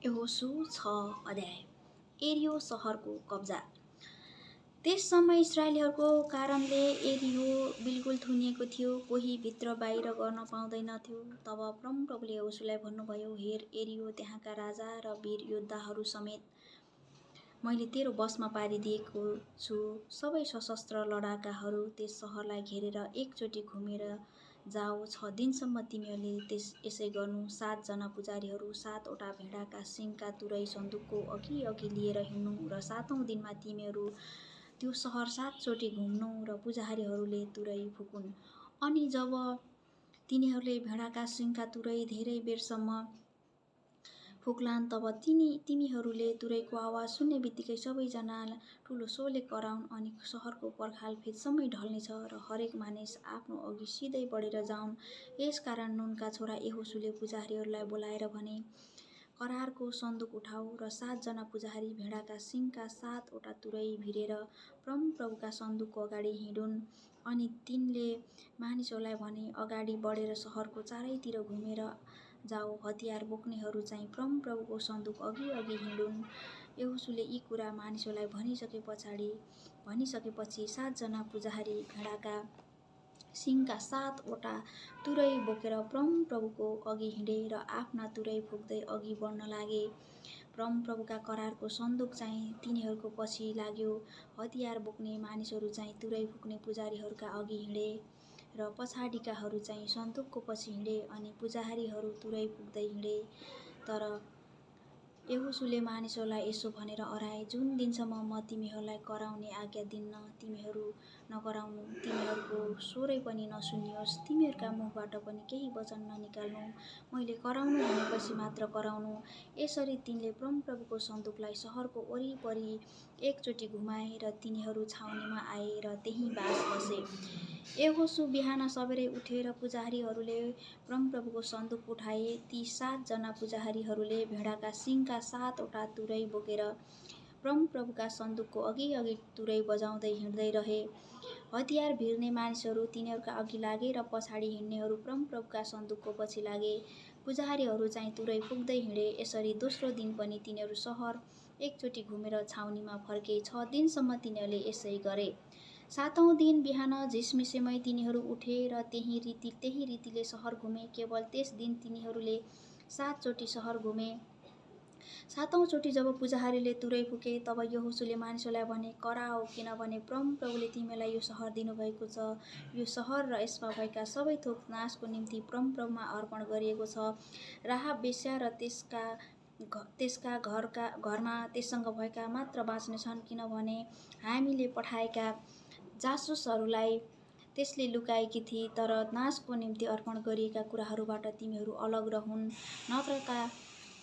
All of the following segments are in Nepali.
यहोशू 6 अध्याय। एरियो सहरको कब्जा। त्यस समय इस्राएलीहरूको कारणले एरियो बिल्कुल थुनिएको थियो, कोही भित्र बाहिर गर्न पाउँदैनथ्यो। तब परमप्रभुले यहोशूलाई भन्नुभयो, हेर, एरियो त्यहाँका राजा र वीर योद्धाहरू समेत मैले तेरो वशमा पारिदिएको छु। सबै सशस्त्र लडाकाहरू त्यस सहरलाई घेरेर एकचोटि घुमेर जाऊ। 6 दिनसम्म तिमीहरूले यसै गर्नु। 7 जना पुजारीहरू 7 वटा भेडाका सिङका तुरै सन्दुकको अघि अघि लिएर हिँड्नु र 7औं दिनमा तिमीहरू त्यो सहर 7 चोटि घुम्नु र पुजारीहरूले तुरै फुकुन्। अनि जब तिनीहरूले भेडाका सिङका तुरै धेरै बेरसम्म फुक्लान्, तब तिमीहरूले तुरैको आवाज सुन्ने बित्तिकै सबैजना ठुलो स्वरले कराउन्, अनि सहरको पर्खाल फेदसम्मै ढल्नेछ र हरेक मानिस आफ्नो अघि सिधै बढेर जाउन्। यसकारण नूनका छोरा यहोशूले पुजारीहरूलाई बोलाएर भने, करारको सन्दुक उठाऊ र 7 जना पुजारी भेडाका सिङका 7 वटा तुरै भिरेर परमप्रभुका सन्दुकको अगाडि हिँडुन्। अनि तिनले मानिसहरूलाई भने, अगाडि बढेर सहरको चारैतिर घुमेर जाऊ। हतियार बोक्नेहरू चाहिँ परमप्रभुको सन्दुक अघि अघि हिँडुन्। यहोशूले यी कुरा मानिसहरूलाई भनिसकेपछि 7 जना पुजारी भेडाका सिङका 7 वटा तुरै बोकेर परमप्रभुको अघि हिँडे र आफ्ना तुरै फुक्दै अघि बढ्न लागे। परमप्रभुका करारको सन्दुक चाहिँ तिनीहरूको पछि लाग्यो। हतियार बोक्ने मानिसहरू चाहिँ तुरै फुक्ने पुजारीहरूका अघि हिँडे र पछाडिकाहरू चाहिँ सन्दुकको पछि हिँडे, अनि पुजारीहरू तुरै फुक्दै हिँडे। तर यहोशूले मानिसहरूलाई यसो भनेर अराए, जुन दिनसम्म म तिमीहरूलाई कराउने आज्ञा दिन्न, तिमीहरू नकराउनु, तिमीहरूको स्वरै पनि नसुनियोस्, तिमीहरूका मुखबाट पनि केही वचन ननिकाल्नु, मैले कराउनु भनेपछि मात्र कराउनु। यसरी तिनले परमप्रभुको सन्दुकलाई सहरको वरिपरि एकचोटि घुमाए र तिनीहरू छाउनीमा आए र त्यहीँ बास बसे। यहोशू बिहान सबेरै उठे र पुजारीहरूले परमप्रभुको सन्दुक उठाए। ती 7 जना पुजारीहरूले भेडाका सिङका 7 वटा तुरै बोकेर परमप्रभुका सन्दुकको अघि अघि तुरै बजाउँदै हिँड्दै रहे। हतियार भिर्ने मानिसहरू तिनीहरूका अघि लागे र पछाडि हिँड्नेहरू परमप्रभुका सन्दुकको पछि लागे। पुजारीहरू चाहिँ तुरै फुक्दै हिँडे। यसरी दोस्रो दिन पनि तिनीहरू सहर एकचोटि घुमेर छाउनीमा फर्के। 6 दिनसम्म तिनीहरूले यसै गरे। 7औं दिन बिहान झिसमिसेमै तिनीहरू उठे र त्यही रीतिले सहर घुमे। केवल त्यस दिन तिनीहरूले 7 चोटि सहर घुमे। 7औं चोटि जब पुजारीले तुरै फुके, तब यहोशूले मानिसहरूलाई भने, कराओ, किनभने परमप्रभुले तिमीलाई यो सहर दिनुभएको छ। यो सहर र यसमा भएका सबै थोक नाशको निम्ति परमप्रभुमा अर्पण गरिएको छ। राहाब वेश्या र त्यसका घरमा त्यससँग भएका मात्र बाँच्नेछन्, किनभने हामीले पठाएका जासुसहरूलाई त्यसले लुकाएकी थिई। तर नाशको निम्ति अर्पण गरिएका कुराहरूबाट तिमीहरू अलग रहून्, नत्रका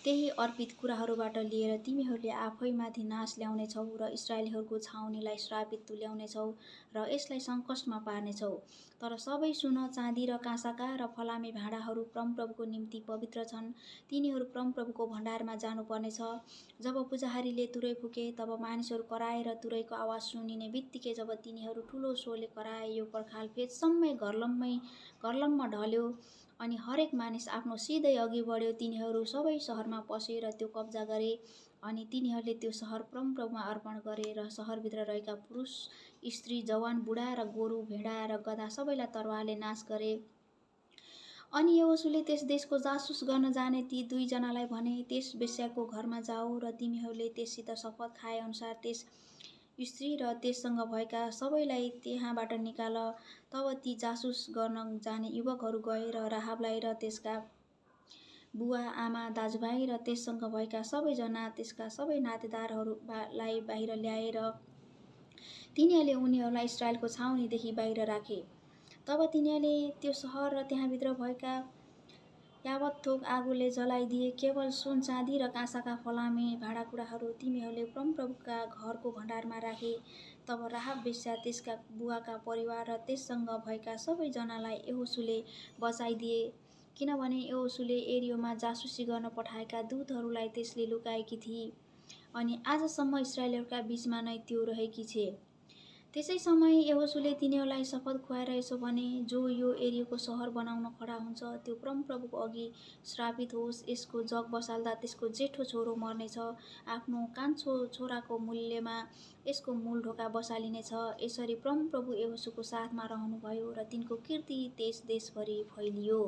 त्यही अर्पित कुराहरूबाट लिएर तिमीहरूले आफैमाथि नाश ल्याउनेछौ र इस्राएलीहरूको छाउनीलाई श्रापित तुल्याउनेछौ र यसलाई सङ्कटमा पार्नेछौ। तर सबै सुन, चाँदी र काँसाका र फलामे भाँडाहरू परमप्रभुको निम्ति पवित्र छन्, तिनीहरू परमप्रभुको भण्डारमा जानुपर्नेछ। जब पुजारीले तुरै फुके, तब मानिसहरू कराए र तुरैको आवाज सुनिने बित्तिकै जब तिनीहरू ठुलो स्वरले कराए, यो पर्खाल फेदसम्मै घर्लम्म ढल्यो, अनि हरेक मानिस आफ्नो सिधै अघि बढ्यो। तिनीहरू सबै सहरमा पसे र त्यो कब्जा गरे, अनि तिनीहरूले त्यो सहर परमप्रभुमा अर्पण गरे र सहरभित्र रहेका पुरुष, स्त्री, जवान, बुढा र गोरु, भेडा र गधा सबैलाई तरवारले नाश गरे। अनि यहोशूले त्यस देशको जासुस गर्न जाने ती 2 जनालाई भने, त्यस वेश्याको घरमा जाऊ र तिमीहरूले त्यससित शपथ खाए अनुसार त्यस स्त्री र त्यससँग भएका सबैलाई त्यहाँबाट निकाल। तब ती जासुस गर्न जाने युवकहरू गए र राहाबलाई र त्यसका बुवा, आमा, दाजुभाइ र त्यससँग भएका सबैजना, त्यसका सबै नातेदारहरूलाई बाहिर ल्याए र तिनीहरूले उनीहरूलाई इस्राएलको छाउनीदेखि बाहिर राखे। तब तिनीहरूले त्यो सहर र त्यहाँभित्र भएका यावत थोक आगोले जलाइदिए। केवल सुन, चाँदी र काँसाका फलामे भाँडाकुँडाहरू तिनीहरूले परमप्रभुका घरको भण्डारमा राखे। तब राहाब वेश्या, त्यसका बुवाका परिवार र त्यससँग भएका सबैजनालाई यहोशूले बचाइदिए, किनभने यहोशूले एरियोमा जासुसी गर्न पठाएका दूतहरूलाई त्यसले लुकाएकी थिई, अनि आजसम्म इस्राएलीहरूका बीचमा नै त्यो रहेकी छे। त्यसै समय यहोशूले तिनीहरूलाई शपथ खुवाएर यसो भने, जो यो एरियोको सहर बनाउन खडा हुन्छ त्यो परमप्रभुको अघि श्रापित होस्। यसको जग बसाल्दा त्यसको जेठो छोरो मर्नेछ। आफ्नो कान्छो छोराको मूल्यमा यसको मूल ढोका बसालिनेछ। यसरी परमप्रभु यहोशूको साथमा रहनुभयो र तिनको कीर्ति देश देशभरि फैलियो।